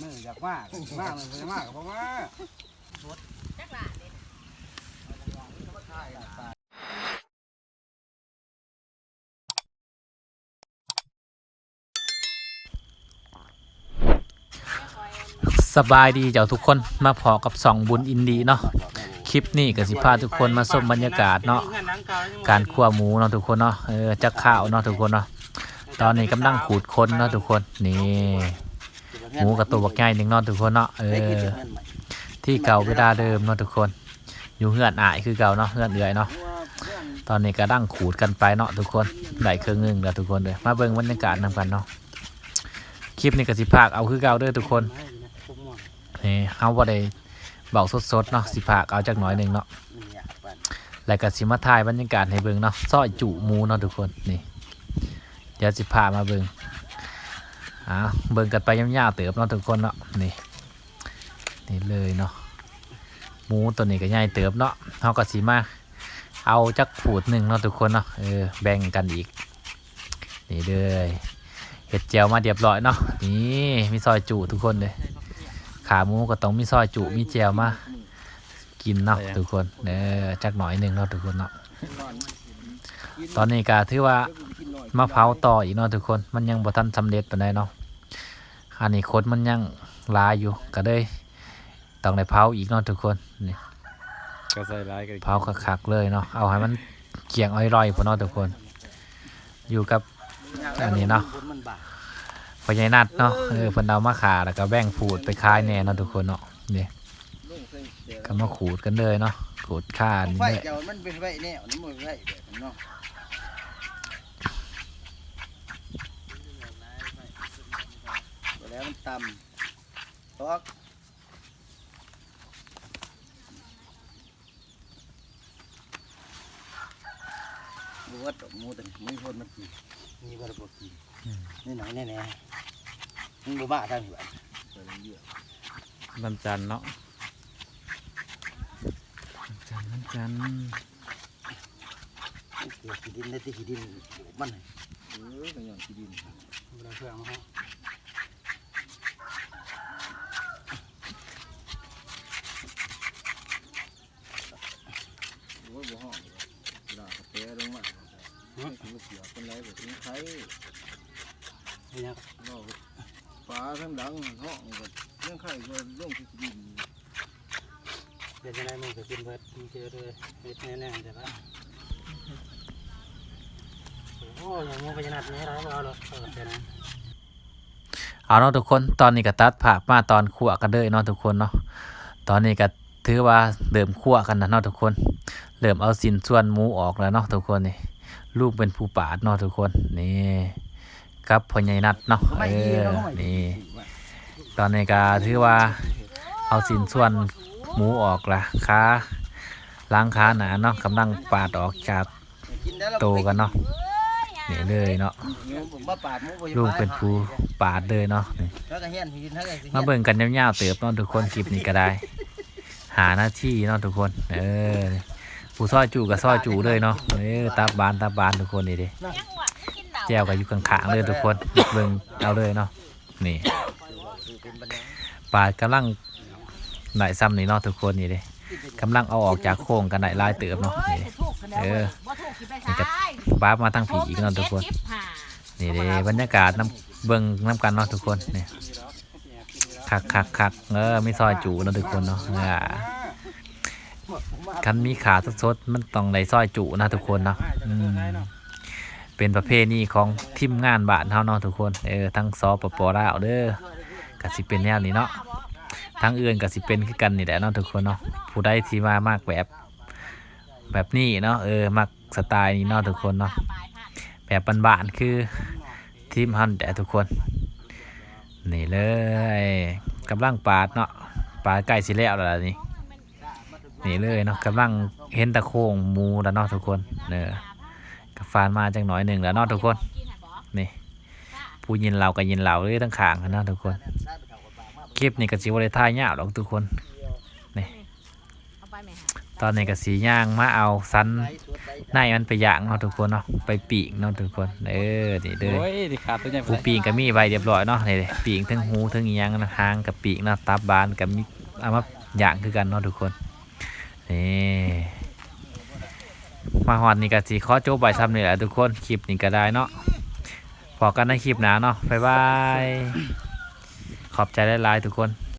ມື້ຢາກມາ ມາ ມື້ບໍ່ຢາກມາກໍບໍ່ມາ. ສະບາຍດີເຈົ້າທຸກຄົນ ມາພໍ້ກັບຊ່ອງບຸນອິນດີເນາະ. ຄລິບນີ້ກໍຊິພາທຸກຄົນມາຊົມບັນຍາກາດເນາະ ການຂົ້ວໝູເນາະທຸກຄົນເນາະ. ເອີ ຈັກຄາວເນາະທຸກຄົນເນາະ. ຕອນນີ້ກຳລັງຂູດຂົນເນາະທຸກຄົນ. ນີ້ ໝູກໍໂຕບັກໃຫຍ່ໜຶ່ງເນາະທຸກຄົນເນາະ. ເອີ ທີ່ເກົ່າເວລາເດີມເນາະທຸກຄົນ. ຢູ່ເຮືອນອ້າຍຄືເກົ່າເນາະ ເຮືອນເອື້ອຍເນາະ. ຕອນນີ້ກຳລັງຂູດກັນໄປເນາະທຸກຄົນ ໄດ້ເຄິ່ງໜຶ່ງແລ້ວທຸກຄົນເດີ. ມາເບິ່ງບັນຍາກາດນຳກັນເນາະ. ຄລິບນີ້ກໍຊິພາກເອົາຄືເກົ່າເດີທຸກຄົນ. ນີ້ເຮົາບໍ່ໄດ້ເວົ້າສົດໆເນາະ ຊິພາກເອົາຈັກໜ້ອຍໜຶ່ງເນາະ ແລ້ວກໍຊິມາຖ່າຍບັນຍາກາດໃຫ້ເບິ່ງເນາະ. ຊອຍຈຸໝູເນາະທຸກຄົນ. ນີ້ ດຽວຊິພາມາເບິ່ງ ເອົາ ເບິ່ງກັນໄປຍາວໆເຕີບເນາະທຸກຄົນເນາະ. ນີ້ ນີ້ເລີຍເນາະ ໝູໂຕນີ້ກໍໃຫຍ່ເຕີບເນາະ. ເຮົາກໍຊິມາເອົາຈັກຂູດໜຶ່ງເນາະທຸກຄົນເນາະ. ເອີ ແບ່ງກັນອີກ. ນີ້ເດີ ເຮັດແຈ່ວມາຮຽບຮ້ອຍເນາະ. ນີ້ມີຊອຍຈຸທຸກຄົນເດີ ຂາໝູກໍຕ້ອງມີຊອຍຈຸ ມີແຈ່ວມາກິນເນາະທຸກຄົນ. ເອີ ຈັກໜ້ອຍໜຶ່ງເນາະທຸກຄົນເນາະ. ຕອນນີ້ກໍຖືວ່າມາເຜົາຕໍ່ອີກເນາະທຸກຄົນ ມັນຍັງບໍ່ທັນສຳເລັດປານໃດເນາະ. ອັນນີ້ຂົນມັນຍັງຫຼາຍຢູ່ ກໍເລີຍຕ້ອງໄດ້ເຜົາອີກເນາະທຸກຄົນ. ນີ້ ກໍໃສ່ຫຼາຍກໍເຜົາຄັກໆເລີຍເນາະ ເອົາໃຫ້ມັນກ້ຽງອອຍໆພຸ້ນເນາະທຸກຄົນ. ຢູ່ກັບອັນນີ້ເນາະ ພໍ່ໃຫຍ່ນັດເນາະ. ເອີ ເພິ່ນເອົາມາຂ້າ ແລ້ວກໍແບ່ງຂູດໄປຂາຍແດ່ເນາະທຸກຄົນເນາະ. ນີ້ ກໍມາຂູດກັນເລີຍເນາະ ຂູດຄານີ້ເລີຍ. ໄຟເຈົ້າມັນເປັນໄຟແນວນີ້ ມັນບໍ່ໄຟແບບນັ້ນເນາະ ບໍ່ແລ້ວມັນຕ່ຳ ຕອກ ບໍ່ເບິດດອກໝູຕົວນີ້ ມີຄົນມາກິນ ມີບໍ່ລະບໍ່ກິນ. ອືມ ນີ້ໜ້ອຍແນ່ໆ ມັນບໍ່ມາທາງນີ້ບາດ ໄປເລື້ອຍໆ ວັນຈັນເນາະ ວັນຈັນ ວັນຈັນ. ເກືອກຂີ້ດິນໄດ້ຕິ ຂີ້ດິນໂບກມັນ. ເອີ ກໍຍ້ອນຂີ້ດິນ ບໍ່ໄດ້ເຄື່ອງເນາະ. ໂອ້ຍ ບໍ່ຮ້ອນ ລາກກະແຕລົງມາ ຫຶ ມັນຊິບໍ່ປຽກປານໃດ ບໍ່ເປັນໄຂ້. ເປັນຫຍັງ? ເວົ້າປາທັງດັງ ຮ້ອງກໍຍັງໄຂ້ກວ່າລົງທີ່ດິນ. ເປັນຈັ່ງໃດ ມັນກໍກິນເບິດ ມັນຊິເຮັດແນວນັ້ນແຕ່ວ່າ ໂອ້ຍ ໝູພະຍານາດນີ້ຫຼາຍ ບໍ່ເອົາດອກ ເອີ ແຕ່ນັ້ນ. ເອົາເນາະທຸກຄົນ ຕອນນີ້ກໍຕັດພາບມາຕອນຂົ້ວກັນເລີຍເນາະທຸກຄົນເນາະ. ຕອນນີ້ກໍຖືວ່າເລີ່ມຂົ້ວກັນແລ້ວເນາະທຸກຄົນ ເລີ່ມເອົາຊິ້ນສ່ວນໝູອອກແລ້ວເນາະທຸກຄົນ. ນີ້ ລຸງເປັນຜູ້ປາດເນາະທຸກຄົນ ນີ້ ກັບພໍ່ໃຫຍ່ນັດເນາະ. ເອີ ນີ້ ຕອນນີ້ກໍຖືວ່າເອົາຊິ້ນສ່ວນໝູອອກລະ ຂາຫຼັງຂາໜ້າເນາະ ກຳລັງປາດອອກຈາກ ໂຕກັນເນາະ. ນີ້ເລີຍເນາະ ລຸງເປັນຜູ້ປາດເລີຍເນາະ. ນີ້ ມາເບິ່ງກັນຍາວໆເຕີບເນາະທຸກຄົນ ຄລິບນີ້ກໍໄດ້ຫ້ານາທີເນາະທຸກຄົນ. ເອີ ຜູ້ຊອຍຈຸກໍຊອຍຈຸເລີຍເນາະ. ເອີ ຕັບບານ ຕັບບານທຸກຄົນ. ນີ້ເດ້ ແຈ່ວກໍຢູ່ຂ້າງໆເລີຍທຸກຄົນ ເບິ່ງເອົາເລີຍເນາະ. ນີ້ ປາດກຳລັງໄດ້ຊ່ຳນີ້ເນາະທຸກຄົນ. ນີ້ເດ້ ກຳລັງເອົາອອກຈາກໂຄງກັນໄດ້ຫຼາຍເຕີບເນາະ. ນີ້ ເອີ ນີ້ກໍບາບມາທາງພີ້ອີກເນາະທຸກຄົນ. ນີ້ເດ້ ບັນຍາກາດນຳ ເບິ່ງນຳກັນເນາະທຸກຄົນ. ນີ້ ຄັກໆໆ ເອີ ມີຊອຍຈຸເນາະທຸກຄົນເນາະ. ເອີ ຄັນມີຂາສົດໆ ມັນຕ້ອງໄດ້ຊອຍຈຸນະທຸກຄົນເນາະ. ອືມ ເປັນປະເພນີຂອງທີມງານບ້ານເຮົາເນາະທຸກຄົນ. ເອີ ທາງ ສປປ ລາວ ເດີ ກໍຊິເປັນແນວນີ້ເນາະ. ທາງອື່ນກໍຊິເປັນຄືກັນນີ້ແຫຼະເນາະທຸກຄົນເນາະ. ຜູ້ໃດທີ່ວ່າມັກແບບ ແບບນີ້ເນາະ ເອີ ມັກສະໄຕລ໌ນີ້ເນາະທຸກຄົນເນາະ ແບບບ້ານໆ ຄືທີມເຮົານີ້ແຫຼະທຸກຄົນ. ນີ້ເລີຍ ກຳລັງປາດເນາະ ປາດໃກ້ຊິແລ້ວແລ້ວນີ້. ນີ້ເລີຍເນາະ ກຳລັງເຫັນແຕ່ໂຄງໝູແລ້ວເນາະທຸກຄົນ. ເອີ ກໍຟານມາຈັກໜ້ອຍໜຶ່ງແລ້ວເນາະທຸກຄົນ. ນີ້ ຜູ້ຍິນເຫຼົ້າກໍຍິນເຫຼົ້າເລີຍທາງຂ້າງເນາະທຸກຄົນ. ຄລິບນີ້ກໍຊິບໍ່ໄດ້ຖ່າຍຍາວດອກທຸກຄົນ. ນີ້ ເອົາໄປແມ່. ຕອນນີ້ກໍຊິຍ່າງມາເອົາສັນໃນມັນໄປຍ່າງເນາະທຸກຄົນເນາະ ໄປປີ້ງເນາະທຸກຄົນ. ເອີ ນີ້ເດີ ໂອ້ຍ ນີ້ຂາຕົວໃຫຍ່ ຜູ້ປີ້ງກໍມີໄວ້ຮຽບຮ້ອຍເນາະ. ນີ້ເດ້ ປີ້ງເທິງຫູເທິງອີ່ຫຍັງນະ ຫາງກໍປີ້ງເນາະ ຕັບບານກໍມີ ເອົາມາຍ່າງຄືກັນເນາະທຸກຄົນ. ນີ້ ມາຮອດນີ້ກໍຊິຂໍຈົບໄວ້ສ່ຳນີ້ແຫຼະທຸກຄົນ ຄລິບນີ້ກໍໄດ້ເນາະ. ພໍ້ກັນໃນຄລິບໜ້າເນາະ ບາຍບາຍ ຂອບໃຈຫຼາຍໆທຸກຄົນ.